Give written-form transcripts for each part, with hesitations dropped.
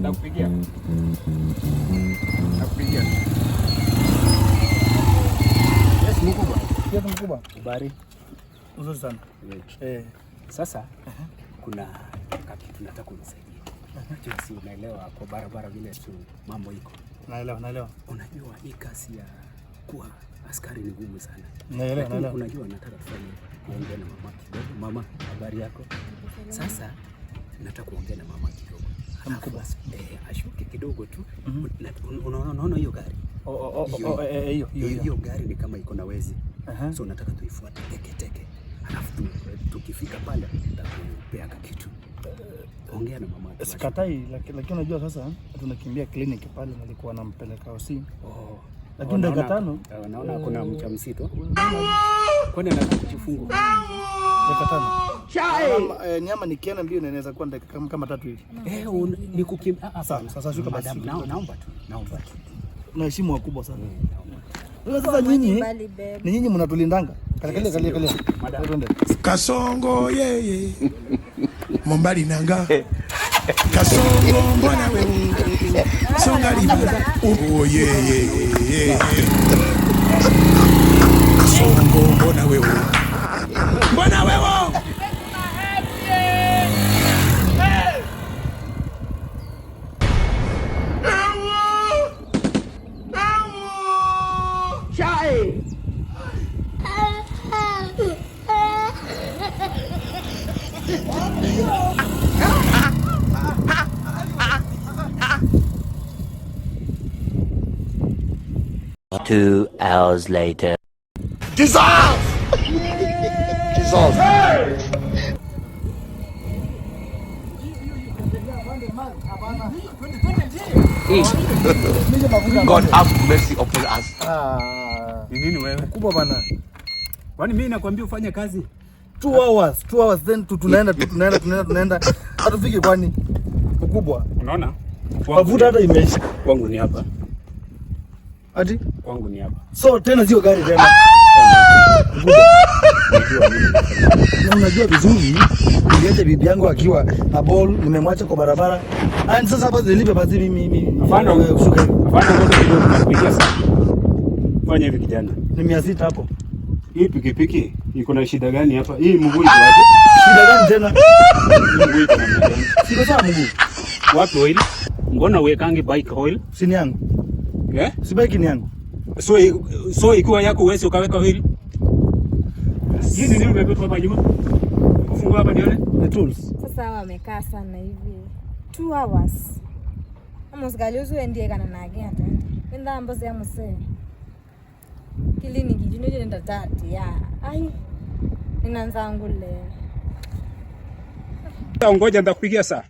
Nakupigia. Nakupigia. Yes, mkubwa. Yes, mkubwa. Habari. Nzuri sana. Eh. Sasa kuna kitu nataka unisaidie. Unajua si unaelewa kwa barabara vile tu mambo iko. Naelewa, naelewa. Unajua hii kazi ya kuwa askari ni ngumu sana. Naelewa, Lakini naelewa. unajua nataka tufanye kuongea na mama kidogo. Mama, habari yako? Sasa nataka kuongea na mama kidogo. Mkubwa. Ashuke kidogo tu. Unaona hiyo gari? Oh, oh, oh, oh, eh, hiyo, hiyo, hiyo. Hiyo gari ni kama iko na wezi. Aha. So nataka tuifuate teke teke. Alafu tukifika pale nitakupea kitu. Ongea na mama. Sikatai, lakini unajua sasa tunakimbia kliniki pale, nilikuwa nampeleka hosi. Oh. Lakini dakika 5. Naona kuna mjamzito. Kwani anataka kujifungua? Dakika 5. Nyama nikienda mbio inaweza kuwa dakika kama 3 hivi. Ni kukimbia. Sawa, sasa shuka basi. Madam, naomba tu. Naomba tu. Naheshimu wakubwa sana. Sasa nyinyi ni nyinyi mnatulindanga. Kalia kalia kalia. Twende. Kasongo yeye Mombali nanga Kasongo mbona wewe songa libala oh yeye yeye Kasongo mbona wewe mbona wewe. Two hours later. Jesus! Jesus! God have mercy upon us. Ni nini wewe? Mkubwa bana. Kwani mimi nakwambia ufanye kazi? 2 hours, 2 hours then tunaenda tu tunaenda tunaenda tunaenda. Hatufiki kwani? Mkubwa. Unaona? Mafuta hata imeisha. Kwangu ni hapa. Ati? Kwangu ni hapa. So tena sio gari tena. Na unajua vizuri niliacha bibi yangu akiwa na ball, nimemwacha kwa barabara. And sasa hapa nilipe basi mimi. Hapana, wewe ushuka hivi. Hapana, ngoja kidogo nakupigia sana. Fanya hivi kijana. Ni 600 hapo. Hii pikipiki iko na shida gani hapa? Hii mguu iko wapi? Shida gani tena? Hii mguu iko namna gani? Siko sawa mguu. Wapi oil? Mbona uwekangi bike oil? Si ni yangu. Eh? Si bike ni yangu. So ikiwa yako uwezi ukaweka oil. Hii ni nini umebeba hapa nyuma? Fungua hapa nione. Ni tools. Sasa wamekaa sana hivi 2 hours. Amusikali usuendie kana nake ata. Indambo ya muse. Kiliniki jino jenda tati ya. Ai. Ninanza ngule. Ngoja nitakupigia saa.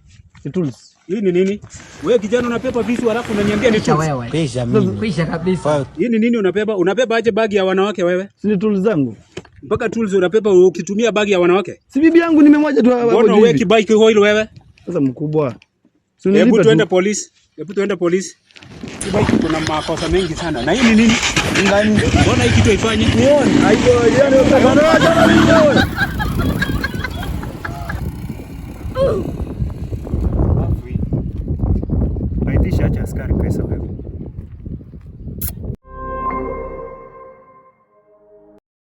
Ni tools. Hii ni nini? Wewe kijana unabeba visu halafu unaniambia ni tools. Kwisha mimi. Kwisha kabisa. Hii ni nini unabeba? Unabeba aje bagi ya wanawake wewe? Si ni tools zangu. Mpaka tools unabeba ukitumia bagi ya wanawake? Si bibi yangu nimemwacha tu hapo. Mbona uweki bike oil wewe? Sasa mkubwa. Si Hebu unilipe tuende tu. polisi. Hebu tuende polisi. Hii bike kuna makosa mengi sana. Na hii ni nini? Ngani? Mbona hii kitu haifanyi? Nione. Aiyo, yeye ndio.